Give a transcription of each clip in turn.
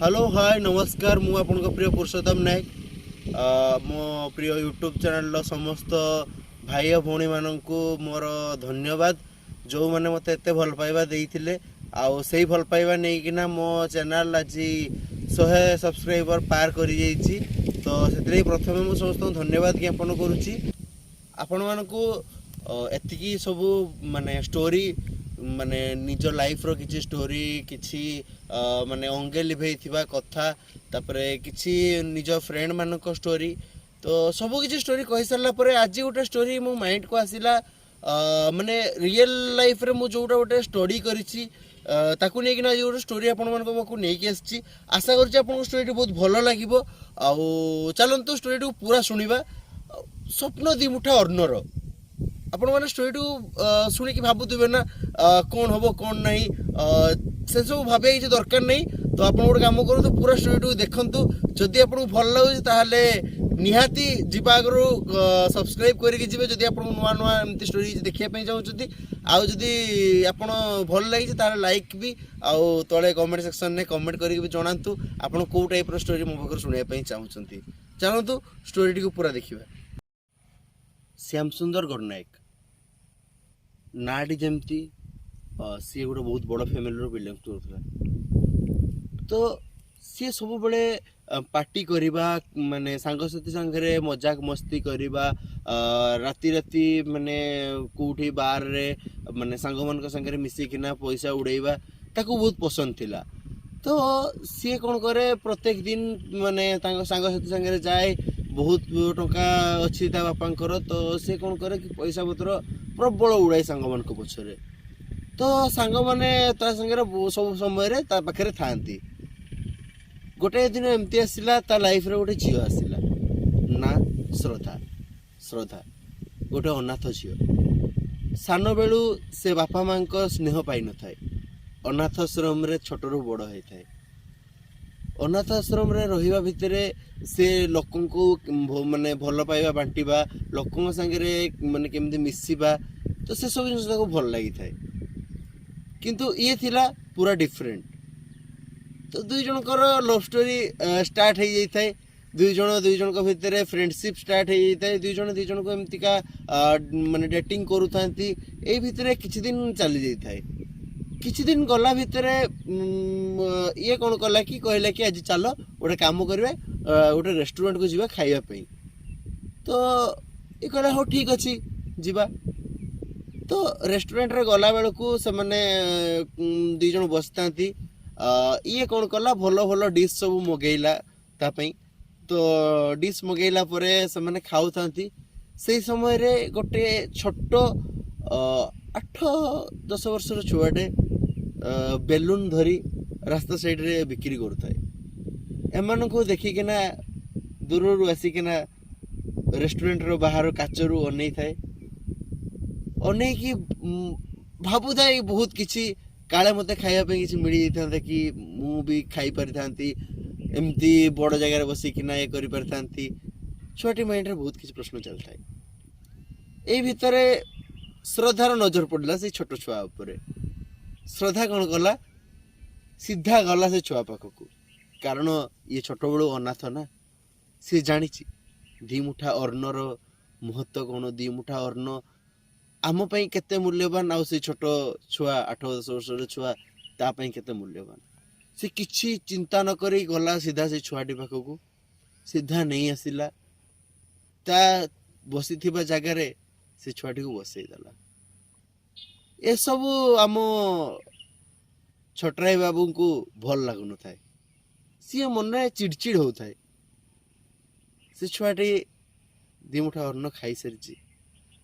Hello, ହାଏ, ନମସ୍କାର। ମୁଁ ଆପଣଙ୍କ ପ୍ରିୟ ପୁରୁଷୋତ୍ତମ ନାୟକ। ମୋ ପ୍ରିୟ ୟୁଟ୍ୟୁବ୍ ଚ୍ୟାନେଲର ସମସ୍ତ ଭାଇ ଓ ଭଉଣୀମାନଙ୍କୁ ମୋର ଧନ୍ୟବାଦ, ଯେଉଁମାନେ ମୋତେ ଏତେ ଭଲ ପାଇବା ଦେଇଥିଲେ। ଆଉ ସେଇ ଭଲ ପାଇବା ନେଇକିନା ମୋ ଚ୍ୟାନେଲ ଆଜି 100 ସବସ୍କ୍ରାଇବର ପାର କରିଯାଇଛି। ତ ସେଥିଲାଗି ପ୍ରଥମେ ମୁଁ ସମସ୍ତଙ୍କୁ ଧନ୍ୟବାଦ ଜ୍ଞାପନ କରୁଛି। ଆପଣମାନଙ୍କୁ ଏତିକି ସବୁ ମାନେ ଷ୍ଟୋରି, ମାନେ ନିଜ ଲାଇଫର କିଛି ଷ୍ଟୋରି, କିଛି ମାନେ ଅଙ୍ଗେ ଲିଭେଇଥିବା କଥା, ତାପରେ କିଛି ନିଜ ଫ୍ରେଣ୍ଡ ମାନଙ୍କ ଷ୍ଟୋରି, ତ ସବୁ କିଛି ଷ୍ଟୋରି କହିସାରିଲା ପରେ ଆଜି ଗୋଟେ ଷ୍ଟୋରି ମୋ ମାଇଣ୍ଡକୁ ଆସିଲା। ମାନେ ରିଏଲ ଲାଇଫରେ ମୁଁ ଯୋଉଟା ଗୋଟେ ଷ୍ଟଡି କରିଛି, ତାକୁ ନେଇକିନା ଆଜି ଗୋଟେ ଷ୍ଟୋରି ଆପଣମାନଙ୍କ ପାଖକୁ ନେଇକି ଆସିଛି। ଆଶା କରୁଛି ଆପଣଙ୍କୁ ଷ୍ଟୋରିଟି ବହୁତ ଭଲ ଲାଗିବ। ଆଉ ଚାଲନ୍ତୁ, ଷ୍ଟୋରିଟିକୁ ପୁରା ଶୁଣିବା। ସ୍ୱପ୍ନ ଦି ମୁଠା ଅନ୍ନର। ଆପଣମାନେ ଷ୍ଟୋରିଟିକୁ ଶୁଣିକି ଭାବୁଥିବେ ନା କ'ଣ ହବ, କ'ଣ ନାହିଁ। ସେସବୁ ଭାବିବା କିଛି ଦରକାର ନାହିଁ। ତ ଆପଣ ଗୋଟେ କାମ କରନ୍ତୁ, ପୁରା ଷ୍ଟୋରିଟିକୁ ଦେଖନ୍ତୁ। ଯଦି ଆପଣଙ୍କୁ ଭଲ ଲାଗୁଛି, ତାହେଲେ ନିହାତି ଯିବା ଆଗରୁ ସବସ୍କ୍ରାଇବ୍ କରିକି ଯିବେ, ଯଦି ଆପଣଙ୍କୁ ନୂଆ ନୂଆ ଏମିତି ଷ୍ଟୋରି କିଛି ଦେଖିବା ପାଇଁ ଚାହୁଁଛନ୍ତି। ଆଉ ଯଦି ଆପଣ ଭଲ ଲାଗିଛି, ତାହେଲେ ଲାଇକ୍ ବି ଆଉ ତଳେ କମେଣ୍ଟ ସେକ୍ସନରେ କମେଣ୍ଟ କରିକି ବି ଜଣାନ୍ତୁ ଆପଣ କେଉଁ ଟାଇପ୍ର ଷ୍ଟୋରି ମୋ ପାଖରୁ ଶୁଣିବା ପାଇଁ ଚାହୁଁଛନ୍ତି। ଚାଲନ୍ତୁ, ଷ୍ଟୋରିଟିକୁ ପୁରା ଦେଖିବା। ଶ୍ୟାମସୁନ୍ଦର ଗଡ଼ନାୟକ, ନାଁଟି ଯେମିତି, ସିଏ ଗୋଟେ ବହୁତ ବଡ଼ ଫ୍ୟାମିଲିରୁ ବିଲଙ୍ଗ କରୁଥିଲା। ତ ସିଏ ସବୁବେଳେ ପାର୍ଟି କରିବା, ମାନେ ସାଙ୍ଗସାଥି ସାଙ୍ଗରେ ମଜାକ ମସ୍ତି କରିବା, ରାତି ରାତି ମାନେ କେଉଁଠି ବାରରେ ମାନେ ସାଙ୍ଗମାନଙ୍କ ସାଙ୍ଗରେ ମିଶିକିନା ପଇସା ଉଡ଼େଇବା ତାକୁ ବହୁତ ପସନ୍ଦ ଥିଲା। ତ ସିଏ କ'ଣ କରେ, ପ୍ରତ୍ୟେକ ଦିନ ମାନେ ତାଙ୍କ ସାଙ୍ଗସାଥି ସାଙ୍ଗରେ ଯାଏ। ବହୁତ ଟଙ୍କା ଅଛି ତା ବାପାଙ୍କର। ତ ସିଏ କ'ଣ କରେ କି ପଇସା ପତ୍ର ପ୍ରବଳ ଉଡ଼ାଏ ସାଙ୍ଗମାନଙ୍କ ପଛରେ। ତ ସାଙ୍ଗମାନେ ତା ସାଙ୍ଗରେ ସବୁ ସମୟରେ ତା ପାଖରେ ଥାଆନ୍ତି। ଗୋଟେ ଦିନ ଏମିତି ଆସିଲା, ତା ଲାଇଫରେ ଗୋଟେ ଝିଅ ଆସିଲା, ନା ଶ୍ରଦ୍ଧା। ଶ୍ରଦ୍ଧା ଗୋଟେ ଅନାଥ ଝିଅ। ସାନବେଳୁ ସେ ବାପା ମାଙ୍କ ସ୍ନେହ ପାଇନଥାଏ। ଅନାଥ ଆଶ୍ରମରେ ଛୋଟରୁ ବଡ଼ ହେଇଥାଏ। ଅନାଥ ଆଶ୍ରମରେ ରହିବା ଭିତରେ ସେ ଲୋକଙ୍କୁ ମାନେ ଭଲ ପାଇବା ବାଣ୍ଟିବା, ଲୋକଙ୍କ ସାଙ୍ଗରେ ମାନେ କେମିତି ମିଶିବା, ତ ସେସବୁ ଜିନିଷ ତାକୁ ଭଲ ଲାଗିଥାଏ। କିନ୍ତୁ ଇଏ ଥିଲା ପୁରା ଡିଫରେଣ୍ଟ। ତ ଦୁଇ ଜଣଙ୍କର ଲଭ୍ ଷ୍ଟୋରି ଷ୍ଟାର୍ଟ ହେଇଯାଇଥାଏ। ଦୁଇ ଜଣ ଦୁଇ ଜଣଙ୍କ ଭିତରେ ଫ୍ରେଣ୍ଡସିପ୍ ଷ୍ଟାର୍ଟ ହେଇଯାଇଥାଏ। ଦୁଇ ଜଣ ଦୁଇ ଜଣଙ୍କୁ ଏମିତିକା ମାନେ ଡେଟିଂ କରୁଥାନ୍ତି। ଏଇ ଭିତରେ କିଛି ଦିନ ଚାଲି ଯାଇଥାଏ। କିଛି ଦିନ ଗଲା ଭିତରେ ଇଏ କ'ଣ କଲା କି କହିଲା କି ଆଜି ଚାଲ ଗୋଟେ କାମ କରିବା, ଗୋଟେ ରେଷ୍ଟୁରାଣ୍ଟକୁ ଯିବା ଖାଇବା ପାଇଁ। ତ ଇଏ କହିଲା, ହଉ ଠିକ୍ ଅଛି, ଯିବା। ତ ରେଷ୍ଟୁରାଣ୍ଟରେ ଗଲା ବେଳକୁ ସେମାନେ ଦୁଇ ଜଣ ବସିଥାନ୍ତି। ଇଏ କ'ଣ କଲା, ଭଲ ଭଲ ଡିସ୍ ସବୁ ମଗେଇଲା ତା ପାଇଁ। ତ ଡିସ୍ ମଗେଇଲା ପରେ ସେମାନେ ଖାଉଥାନ୍ତି। ସେଇ ସମୟରେ ଗୋଟେ ଛୋଟ 8-10 ବର୍ଷର ଛୁଆଟେ ବେଲୁନ ଧରି ରାସ୍ତା ସାଇଡ଼ରେ ବିକ୍ରି କରୁଥାଏ। ଏମାନଙ୍କୁ ଦେଖିକିନା ଦୂରରୁ ଆସିକିନା ରେଷ୍ଟୁରାଣ୍ଟର ବାହାର କାଚରୁ ଅନେଇଥାଏ। ଅନେଇକି ଭାବୁଥାଏ ବହୁତ କିଛି, କାଳେ ମୋତେ ଖାଇବା ପାଇଁ କିଛି ମିଳିଯାଇଥାନ୍ତା କି, ମୁଁ ବି ଖାଇପାରିଥାନ୍ତି, ଏମିତି ବଡ଼ ଜାଗାରେ ବସିକିନା ଇଏ କରିପାରିଥାନ୍ତି। ଛୁଆଟି ମାଇଣ୍ଡରେ ବହୁତ କିଛି ପ୍ରଶ୍ନ ଚାଲିଥାଏ। ଏଇ ଭିତରେ ଶ୍ରଦ୍ଧାର ନଜର ପଡ଼ିଲା ସେଇ ଛୋଟ ଛୁଆ ଉପରେ। ଶ୍ରଦ୍ଧା କ'ଣ କଲା, ସିଧା ଗଲା ସେ ଛୁଆ ପାଖକୁ। କାରଣ ଇଏ ଛୋଟବେଳୁ ଅନାଥ ନା, ସେ ଜାଣିଛି ଦି ମୁଠା ଅନ୍ନର ମହତ୍ଵ କ'ଣ, ଦି ମୁଠା ଅନ୍ନ ଆମ ପାଇଁ କେତେ ମୂଲ୍ୟବାନ, ଆଉ ସେ ଛୋଟ ଛୁଆ, 8-10 ବର୍ଷର ଛୁଆ, ତା ପାଇଁ କେତେ ମୂଲ୍ୟବାନ। ସେ କିଛି ଚିନ୍ତା ନ କରି ଗଲା ସିଧା ସେ ଛୁଆଟି ପାଖକୁ, ସିଧା ନେଇ ଆସିଲା, ତା ବସିଥିବା ଜାଗାରେ ସେ ଛୁଆଟିକୁ ବସେଇ ଦେଲା। ଏସବୁ ଆମ ଛୋଟରାୟ ବାବୁଙ୍କୁ ଭଲ ଲାଗୁନଥାଏ। ସିଏ ମନରେ ଚିଡ଼ଚିଡ଼ ହଉଥାଏ। ସେ ଛୁଆଟି ଦି ମୁଠା ଅନ୍ନ ଖାଇସାରିଛି।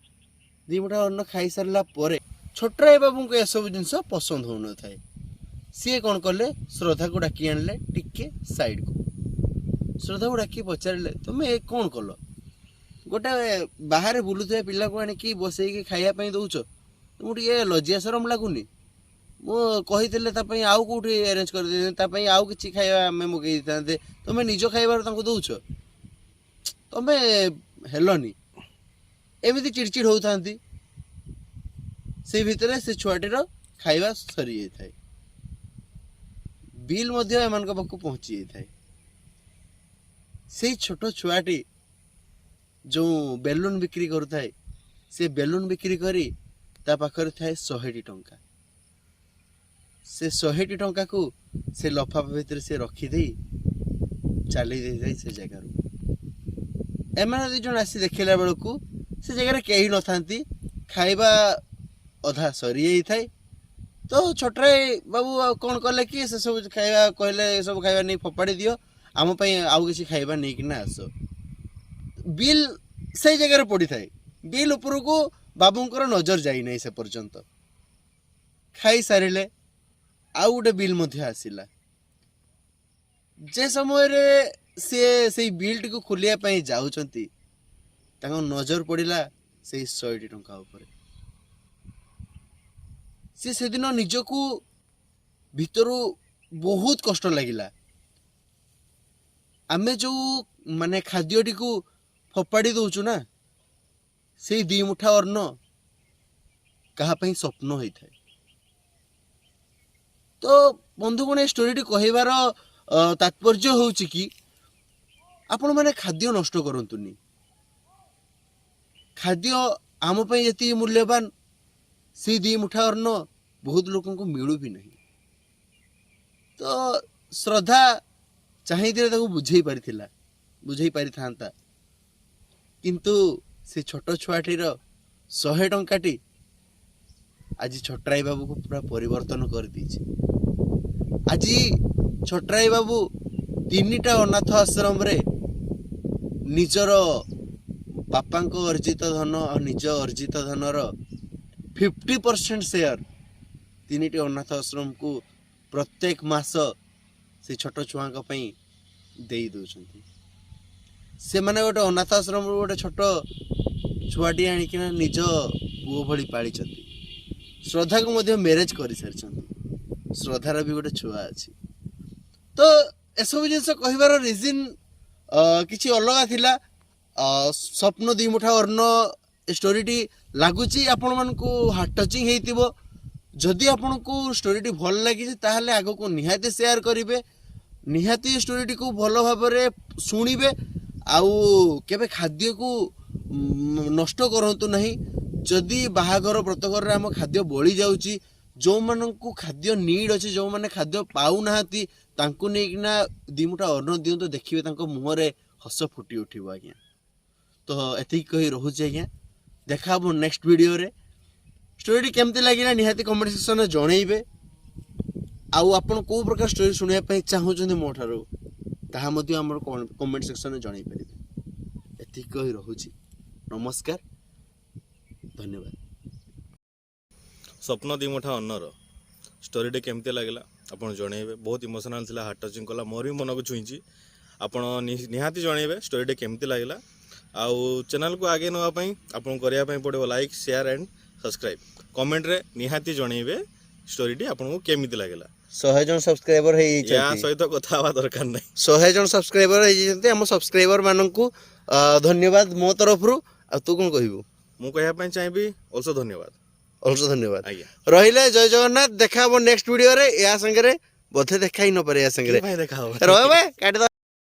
ଦି ମୁଠା ଅନ୍ନ ଖାଇସାରିଲା ପରେ ଛୋଟରାୟ ବାବୁଙ୍କୁ ଏସବୁ ଜିନିଷ ପସନ୍ଦ ହଉନଥାଏ। ସିଏ କ'ଣ କଲେ, ଶ୍ରଦ୍ଧାକୁ ଡାକି ଆଣିଲେ ଟିକେ ସାଇଡ଼କୁ। ଶ୍ରଦ୍ଧାକୁ ଡାକି ପଚାରିଲେ, ତୁମେ ଏ କ'ଣ କଲ? ଗୋଟେ ବାହାରେ ବୁଲୁଥିବା ପିଲାକୁ ଆଣିକି ବସେଇକି ଖାଇବା ପାଇଁ ଦଉଛ, ତୁମକୁ ଟିକେ ଲଜ୍ଜା ସରମ ଲାଗୁନି? ମୁଁ କହିଥିଲେ ତା ପାଇଁ ଆଉ କୋଉଠି ଆରେଞ୍ଜ କରିଦେଇଥାନ୍ତେ, ତା ପାଇଁ ଆଉ କିଛି ଖାଇବା ଆମେ ମଗେଇ ଦେଇଥାନ୍ତେ। ତମେ ନିଜ ଖାଇବାରୁ ତାଙ୍କୁ ଦଉଛ, ତମେ ହେଲନି। ଏମିତି ଚିଡ଼ଚିଡ଼ ହଉଥାନ୍ତି। ସେଇ ଭିତରେ ସେ ଛୁଆଟିର ଖାଇବା ସରିଯାଇଥାଏ। ବିଲ୍ ମଧ୍ୟ ଏମାନଙ୍କ ପାଖକୁ ପହଞ୍ଚି ଯାଇଥାଏ। ସେଇ ଛୋଟ ଛୁଆଟି ଯେଉଁ ବେଲୁନ ବିକ୍ରି କରୁଥାଏ, ସେ ବେଲୁନ ବିକ୍ରି କରି ତା ପାଖରେ ଥାଏ 100ଟି ଟଙ୍କା। ସେ 100ଟି ଟଙ୍କାକୁ ସେ ଲଫାଫା ଭିତରେ ସେ ରଖିଦେଇ ଚାଲି ଦେଇଥାଏ ସେ ଜାଗାରୁ। ଏମାନେ ଦୁଇ ଜଣ ଆସି ଦେଖିଲା ବେଳକୁ ସେ ଜାଗାରେ କେହି ନଥାନ୍ତି, ଖାଇବା ଅଧା ସରିଯାଇଥାଏ। ତ ଛୋଟରାୟ ବାବୁ ଆଉ କ'ଣ କଲେ କି ସେ ସବୁ ଖାଇବା କହିଲେ, ଏସବୁ ଖାଇବା ନେଇ ଫୋପାଡ଼ି ଦିଅ, ଆମ ପାଇଁ ଆଉ କିଛି ଖାଇବା ନେଇକିନା ଆସ। ବିଲ୍ ସେଇ ଜାଗାରେ ପଡ଼ିଥାଏ। ବିଲ୍ ଉପରକୁ ବାବୁଙ୍କର ନଜର ଯାଇନାହିଁ ସେ ପର୍ଯ୍ୟନ୍ତ। ଖାଇସାରିଲେ ଆଉ ଗୋଟେ ବିଲ୍ ମଧ୍ୟ ଆସିଲା। ଯେ ସମୟରେ ସିଏ ସେଇ ବିଲ୍ଟିକୁ ଖୋଲିବା ପାଇଁ ଯାଉଛନ୍ତି, ତାଙ୍କ ନଜର ପଡ଼ିଲା ସେଇ 100ଟି ଟଙ୍କା ଉପରେ। ସିଏ ସେଦିନ ନିଜକୁ ଭିତରୁ ବହୁତ କଷ୍ଟ ଲାଗିଲା। ଆମେ ଯୋଉ ମାନେ ଖାଦ୍ୟଟିକୁ ଫୋପାଡ଼ି ଦଉଛୁ ନା, ସେଇ ଦି ମୁଠା ଅନ୍ନ କାହା ପାଇଁ ସ୍ୱପ୍ନ ହେଇଥାଏ। ତ ବନ୍ଧୁଗଣ, ଏ ଷ୍ଟୋରିଟି କହିବାର ତାତ୍ପର୍ଯ୍ୟ ହେଉଛି କି ଆପଣମାନେ ଖାଦ୍ୟ ନଷ୍ଟ କରନ୍ତୁନି। ଖାଦ୍ୟ ଆମ ପାଇଁ ଯେତିକି ମୂଲ୍ୟବାନ, ସେଇ ଦି ମୁଠା ଅନ୍ନ ବହୁତ ଲୋକଙ୍କୁ ମିଳୁ ବି ନାହିଁ। ତ ଶ୍ରଦ୍ଧା ଚାହିଁଥିଲେ ତାକୁ ବୁଝେଇ ପାରିଥିଲା, ବୁଝେଇ ପାରିଥାନ୍ତା, କିନ୍ତୁ ସେ ଛୋଟ ଛୁଆଟିର 100 ଟଙ୍କାଟି ଆଜି ଛୋଟରାଇ ବାବୁକୁ ପୁରା ପରିବର୍ତ୍ତନ କରିଦେଇଛି। ଆଜି ଛୋଟରାଇ ବାବୁ ତିନିଟା ଅନାଥ ଆଶ୍ରମରେ ନିଜର ବାପାଙ୍କ ଅର୍ଜିତ ଧନ ଆଉ ନିଜ ଅର୍ଜିତ ଧନର 50% ସେୟାର ତିନିଟି ଅନାଥ ଆଶ୍ରମକୁ ପ୍ରତ୍ୟେକ ମାସ ସେ ଛୋଟ ଛୁଆଙ୍କ ପାଇଁ ଦେଇ ଦେଉଛନ୍ତି। ସେମାନେ ଗୋଟେ ଅନାଥ ଆଶ୍ରମରୁ ଗୋଟେ ଛୋଟ ଛୁଆଟିଏ ଆଣିକିନା ନିଜ ପୁଅ ଭଳି ପାଳିଛନ୍ତି। ଶ୍ରଦ୍ଧାକୁ ମଧ୍ୟ ମ୍ୟାରେଜ କରିସାରିଛନ୍ତି। ଶ୍ରଦ୍ଧାର ବି ଗୋଟେ ଛୁଆ ଅଛି। ତ ଏସବୁ ଜିନିଷ କହିବାର ରିଜିନ୍ କିଛି ଅଲଗା ଥିଲା। ସ୍ୱପ୍ନ ଦି ମୁଠା ଅନ୍ନ ଏ ଷ୍ଟୋରିଟି ଲାଗୁଛି ଆପଣମାନଙ୍କୁ ହାର୍ଟ ଟଚିଂ ହେଇଥିବ। ଯଦି ଆପଣଙ୍କୁ ଷ୍ଟୋରିଟି ଭଲ ଲାଗିଛି, ତାହେଲେ ଆଗକୁ ନିହାତି ସେୟାର କରିବେ, ନିହାତି ଷ୍ଟୋରିଟିକୁ ଭଲ ଭାବରେ ଶୁଣିବେ ଆଉ କେବେ ଖାଦ୍ୟକୁ ନଷ୍ଟ କରନ୍ତୁ ନାହିଁ। ଯଦି ବାହାଘର ବ୍ରତଘରରେ ଆମ ଖାଦ୍ୟ ବଳି ଯାଉଛି, ଯେଉଁମାନଙ୍କୁ ଖାଦ୍ୟ ନିଡ୍ ଅଛି, ଯେଉଁମାନେ ଖାଦ୍ୟ ପାଉନାହାନ୍ତି, ତାଙ୍କୁ ନେଇକିନା ଦି ମୁଠା ଅନ୍ନ ଦିଅନ୍ତୁ। ଦେଖିବେ ତାଙ୍କ ମୁହଁରେ ହସ ଫୁଟି ଉଠିବ ଆଜ୍ଞା। ତ ଏତିକି କହି ରହୁଛି ଆଜ୍ଞା। ଦେଖା ହବ ନେକ୍ସଟ ଭିଡ଼ିଓରେ। ଷ୍ଟୋରିଟି କେମିତି ଲାଗିଲା ନିହାତି କମେଣ୍ଟ ସେକ୍ସନରେ ଜଣେଇବେ ଆଉ ଆପଣ କେଉଁ ପ୍ରକାର ଷ୍ଟୋରି ଶୁଣିବା ପାଇଁ ଚାହୁଁଛନ୍ତି ମୋ ଠାରୁ, ତାହା ମଧ୍ୟ ଆମର କମେଣ୍ଟ ସେକ୍ସନରେ ଜଣେଇ ପାରିବେ। ଏତିକି କହି ରହୁଛି। ନମସ୍କାର, ଧନ୍ୟବାଦ। ସ୍ୱପ୍ନ ଦି ମୁଠା ଅନ୍ନର ଷ୍ଟୋରିଟି କେମିତି ଲାଗିଲା ଆପଣ ଜଣେଇବେ। ବହୁତ ଇମୋସନାଲ୍ ଥିଲା, ହାର୍ଟ ଟଚିଂ କଲା, ମୋର ବି ମନକୁ ଛୁଇଁଛି। ଆପଣ ନିହାତି ଜଣେଇବେ ଷ୍ଟୋରିଟି କେମିତି ଲାଗିଲା। ଆଉ ଚ୍ୟାନେଲକୁ ଆଗେଇ ନେବା ପାଇଁ ଆପଣଙ୍କୁ କରିବା ପାଇଁ ପଡ଼ିବ ଲାଇକ୍, ସେୟାର ଆଣ୍ଡ ସବସ୍କ୍ରାଇବ୍। କମେଣ୍ଟରେ ନିହାତି ଜଣେଇବେ ଷ୍ଟୋରିଟି ଆପଣଙ୍କୁ କେମିତି ଲାଗିଲା। 100 ଜଣ ସବସ୍କ୍ରାଇବର ୟା ହେଇଯାଇଛନ୍ତି। ସହିତ କଥା ହେବା ଦରକାର ନାହିଁ। 100 ଜଣ ସବସ୍କ୍ରାଇବର ହେଇଯାଇଛନ୍ତି। ଆମ ସବସ୍କ୍ରାଇବର ମାନଙ୍କୁ ଧନ୍ୟବାଦ ମୋ ତରଫରୁ। ଆଉ ତୁ କ'ଣ କହିବୁ? ମୁଁ କହିବା ପାଇଁ ଚାହିଁବି ଅଲସୋ ଧନ୍ୟବାଦ। ଅଲସୋ ଧନ୍ୟବାଦ। ଆଜ୍ଞା। ରହିଲେ, ଜୟ ଜଗନ୍ନାଥ। ଦେଖା ହବ ନେକ୍ସଟ ଭିଡ଼ିଓରେ। ୟା ସାଙ୍ଗରେ ବୋଧେ ଦେଖା ହିଁ ନପାରେ ୟା ସାଙ୍ଗରେ। କି ପାଇଁ ଦେଖା ହବ? ରହ ବେ, କାଟିଦବା।